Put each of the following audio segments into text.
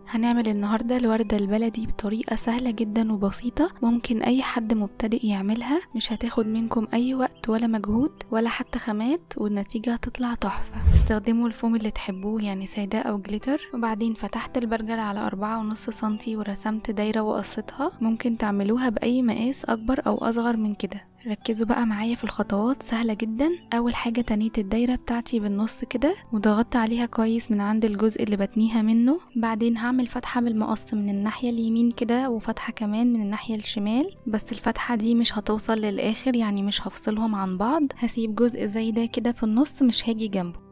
هنعمل النهاردة الوردة البلدي بطريقة سهلة جدا وبسيطة، ممكن اي حد مبتدئ يعملها، مش هتاخد منكم اي وقت ولا مجهود ولا حتى خامات، والنتيجة هتطلع تحفة. استخدموا الفوم اللي تحبوه، يعني سادة او glitter. وبعدين فتحت البرجل على 4.5 سنتي ورسمت دايرة وقصتها. ممكن تعملوها باي مقاس اكبر او اصغر من كده. ركزوا بقى معايا في الخطوات، سهلة جدا. اول حاجة تنيت الدايرة بتاعتي بالنص كده وضغطت عليها كويس من عند الجزء اللي بتنيها منه. بعدين هعمل فتحة بالمقص من الناحية اليمين كده، وفتحة كمان من الناحية الشمال، بس الفتحة دي مش هتوصل للاخر، يعني مش هفصلهم عن بعض، هسيب جزء زي ده كده في النص مش هاجي جنبه.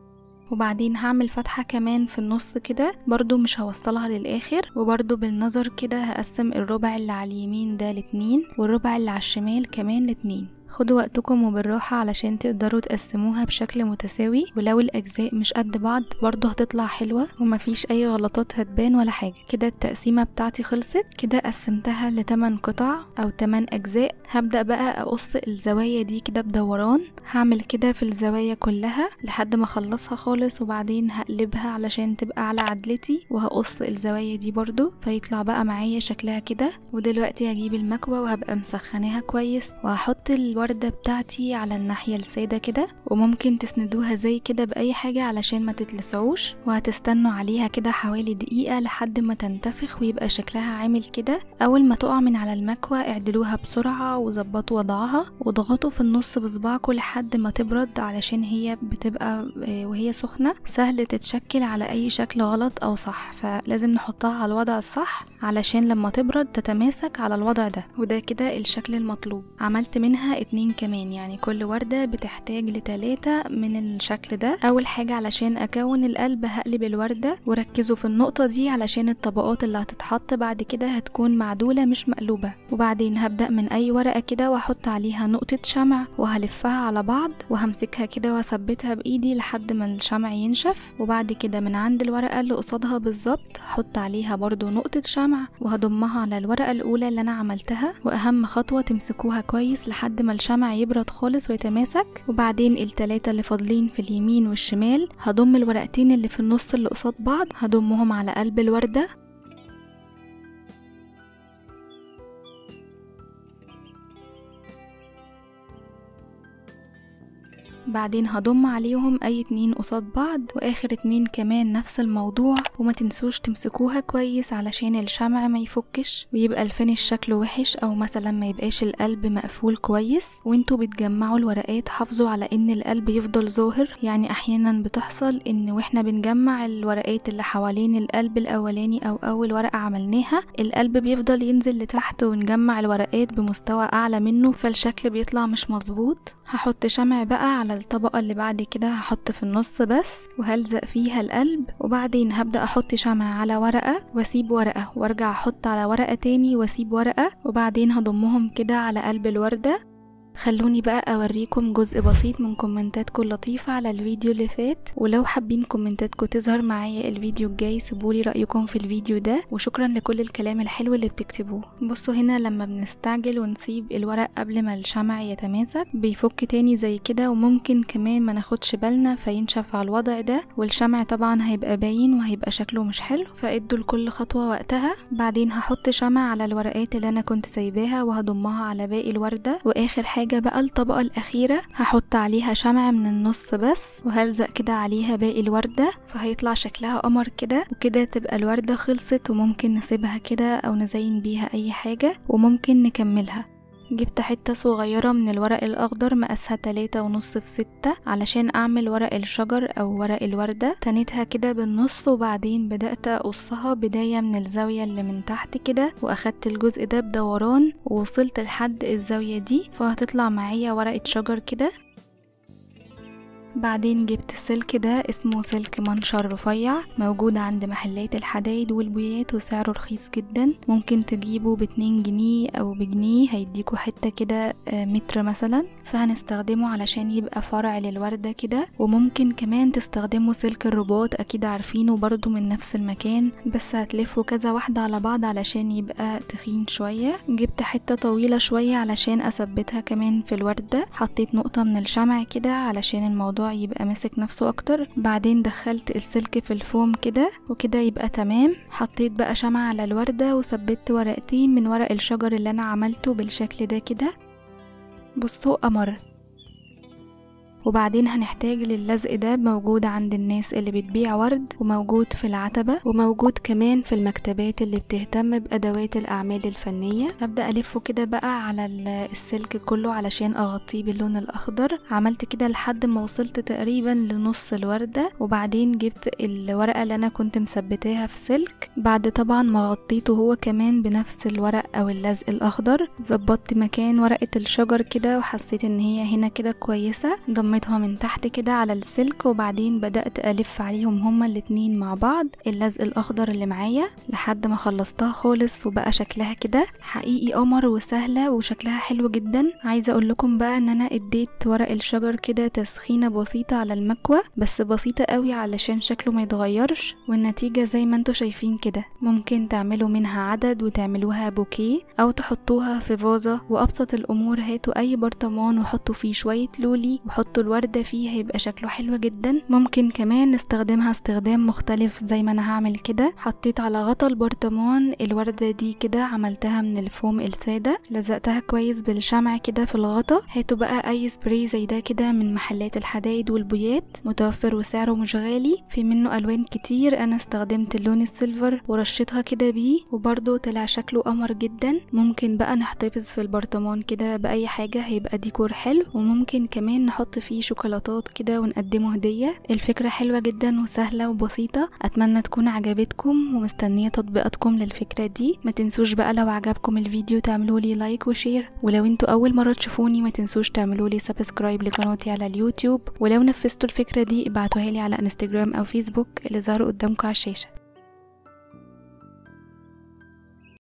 وبعدين هعمل فتحة كمان في النص كده برضو مش هوصلها للاخر، وبرضو بالنظر كده هقسم الربع اللي على اليمين ده لاتنين والربع اللي على الشمال كمان لاتنين. خدوا وقتكم وبالراحة علشان تقدروا تقسموها بشكل متساوي، ولو الاجزاء مش قد بعض برضو هتطلع حلوة ومفيش اي غلطات هتبان ولا حاجة. كده التقسيمة بتاعتي خلصت. كده قسمتها ل8 قطع او 8 اجزاء. هبدأ بقى اقص الزوايا دي كده بدوران، هعمل كده في الزوايا كلها لحد ما اخلصها خالص، وبعدين هقلبها علشان تبقى على عدلتي، وهقص الزوايا دي برضو فيطلع بقى معايا شكلها كده. ودلوقتي هجيب المكوة وهبقى مسخناها كويس، وهحط الوردة بتاعتي على الناحية السادة كده، وممكن تسندوها زي كده بأي حاجة علشان ما تتلسعوش، وهتستنوا عليها كده حوالي دقيقة لحد ما تنتفخ ويبقى شكلها عامل كده. أول ما تقع من على المكوة اعدلوها بسرعة وظبطوا وضعها، واضغطوا في النص بصباعكم لحد ما تبرد، علشان هي بتبقى وهي سخنة سهل تتشكل على أي شكل غلط أو صح، فلازم نحطها على الوضع الصح علشان لما تبرد تتماسك على الوضع ده. وده كده الشكل المطلوب. عملت منها 2 كمان، يعني كل وردة بتحتاج ل3 من الشكل ده. اول حاجة علشان اكون القلب هقلب الوردة، وركزوا في النقطة دي علشان الطبقات اللي هتتحط بعد كده هتكون معدولة مش مقلوبة. وبعدين هبدأ من اي ورقة كده واحط عليها نقطة شمع وهلفها على بعض، وهمسكها كده واثبتها بايدي لحد ما الشمع ينشف. وبعد كده من عند الورقة اللي قصادها بالظبط هحط عليها برضو نقطة شمع وهضمها على الورقة الاولى اللي انا عملتها. واهم خطوة تمسكوها كويس لحد ما الشمع يبرد خالص ويتماسك. وبعدين ال3 اللي فاضلين في اليمين والشمال هضم الورقتين اللي في النص اللي قصاد بعض، هضمهم على قلب الوردة. بعدين هضم عليهم اي 2 قصاد بعض، واخر 2 كمان نفس الموضوع. وما تنسوش تمسكوها كويس علشان الشمع ما يفكش ويبقى ال finish شكله وحش، او مثلا ما يبقاش القلب مقفول كويس. وانتوا بتجمعوا الورقات حافظوا على ان القلب يفضل ظاهر، يعني احيانا بتحصل ان واحنا بنجمع الورقات اللي حوالين القلب الاولاني او اول ورقة عملناها القلب بيفضل ينزل لتحت، ونجمع الورقات بمستوى اعلى منه فالشكل بيطلع مش مظبوط. هحط شمع بقى على الطبقة اللي بعد كده، هحط في النص بس وهلزق فيها القلب. وبعدين هبدأ احط شمع على ورقة واسيب ورقة، وارجع احط على ورقة تاني واسيب ورقة، وبعدين هضمهم كده على قلب الوردة. خلوني بقى اوريكم جزء بسيط من كومنتاتكم اللطيفة على الفيديو اللي فات، ولو حابين كومنتاتكم تظهر معايا الفيديو الجاي سيبولي رأيكم في الفيديو ده، وشكرا لكل الكلام الحلو اللي بتكتبوه. بصوا هنا لما بنستعجل ونسيب الورق قبل ما الشمع يتماسك بيفك تاني زي كده، وممكن كمان ما ناخدش بالنا فينشف على الوضع ده، والشمع طبعا هيبقى باين وهيبقى شكله مش حلو، فادوا لكل خطوة وقتها. بعدين هحط شمع على الورقات اللي انا كنت سايباها وهضمها على باقي الوردة. واخر حاجة بقى الطبقة الأخيرة هحط عليها شمع من النص بس، وهلزق كده عليها باقي الوردة، فهيطلع شكلها قمر كده. وكده تبقى الوردة خلصت، وممكن نسيبها كده أو نزين بيها أي حاجة، وممكن نكملها. جبت حتة صغيرة من الورق الأخضر مقاسها 3.5 في 6 علشان أعمل ورق الشجر أو ورق الوردة. تنيتها كده بالنص، وبعدين بدأت أقصها بداية من الزاوية اللي من تحت كده، وأخدت الجزء ده بدوران ووصلت لحد الزاوية دي، فهتطلع معايا ورقة شجر كده. بعدين جبت السلك ده، اسمه سلك منشر رفيع، موجود عند محلات الحدايد والبويات وسعره رخيص جدا، ممكن تجيبه ب2 جنيه او بجنيه، هيديكوا حتة كده متر مثلا. فهنستخدمه علشان يبقى فرع للوردة كده. وممكن كمان تستخدموا سلك الرباط، اكيد عارفينه برضو من نفس المكان، بس هتلفوا كذا واحدة على بعض علشان يبقى تخين شوية. جبت حتة طويلة شوية علشان اثبتها كمان في الوردة، حطيت نقطة من الشمع كده علشان الموضوع الموضوع يبقى ماسك نفسه اكتر. بعدين دخلت السلك في الفوم كده وكده يبقى تمام. حطيت بقى شمعة على الوردة وثبت ورقتين من ورق الشجر اللي انا عملته بالشكل ده كده. بصوا قمر. وبعدين هنحتاج للزق ده، موجود عند الناس اللي بتبيع ورد، وموجود في العتبة، وموجود كمان في المكتبات اللي بتهتم بأدوات الأعمال الفنية. هبدأ ألفه كده بقى على السلك كله علشان أغطيه باللون الأخضر. عملت كده لحد ما وصلت تقريبا لنص الوردة، وبعدين جبت الورقة اللي أنا كنت مثبتاها في سلك بعد طبعا ما غطيته هو كمان بنفس الورق أو اللزق الأخضر. ظبطت مكان ورقة الشجر كده وحسيت إن هي هنا كده كويسة، ضميتها من تحت كده على السلك، وبعدين بدأت ألف عليهم هما الاتنين مع بعض اللزق الأخضر اللي معايا لحد ما خلصتها خالص، وبقى شكلها كده حقيقي قمر وسهلة وشكلها حلو جدا. عايزة اقول لكم بقى ان انا اديت ورق الشجر كده تسخينة بسيطة على المكوى، بس بسيطة قوي علشان شكله ما يتغيرش، والنتيجة زي ما انتوا شايفين كده. ممكن تعملوا منها عدد وتعملوها بوكيه او تحطوها في فازة، وابسط الامور هاتوا اي برطمان وحطوا فيه شوية لولي وحطوا الوردة فيه، هيبقى شكله حلو جدا. ممكن كمان نستخدمها استخدام مختلف زي ما انا هعمل كده. حطيت على غطا البرطمان الوردة دي كده، عملتها من الفوم السادة، لزقتها كويس بالشمع كده في الغطا. هاتوا بقى اي سبراي زي ده كده من محلات الحدايد والبويات، متوفر وسعره مش غالي، في منه الوان كتير. انا استخدمت اللون ال silver ورشيتها كده بيه، وبرده طلع شكله قمر جدا. ممكن بقى نحتفظ في البرطمان كده باي حاجة، هيبقى ديكور حلو، وممكن كمان نحط فيه شوكولاتات كده ونقدمه هدية. الفكرة حلوة جدا وسهلة وبسيطة، اتمنى تكون عجبتكم ومستنية تطبيقاتكم للفكرة دي. ما تنسوش بقى لو عجبكم الفيديو تعملوا لي like و share، ولو انتوا اول مرة تشوفوني ما تنسوش تعملوا لي subscribe لقناتي على اليوتيوب، ولو نفذتوا الفكرة دي ابعتوها لي على انستجرام او فيسبوك اللي ظهروا قدامكم على الشاشة.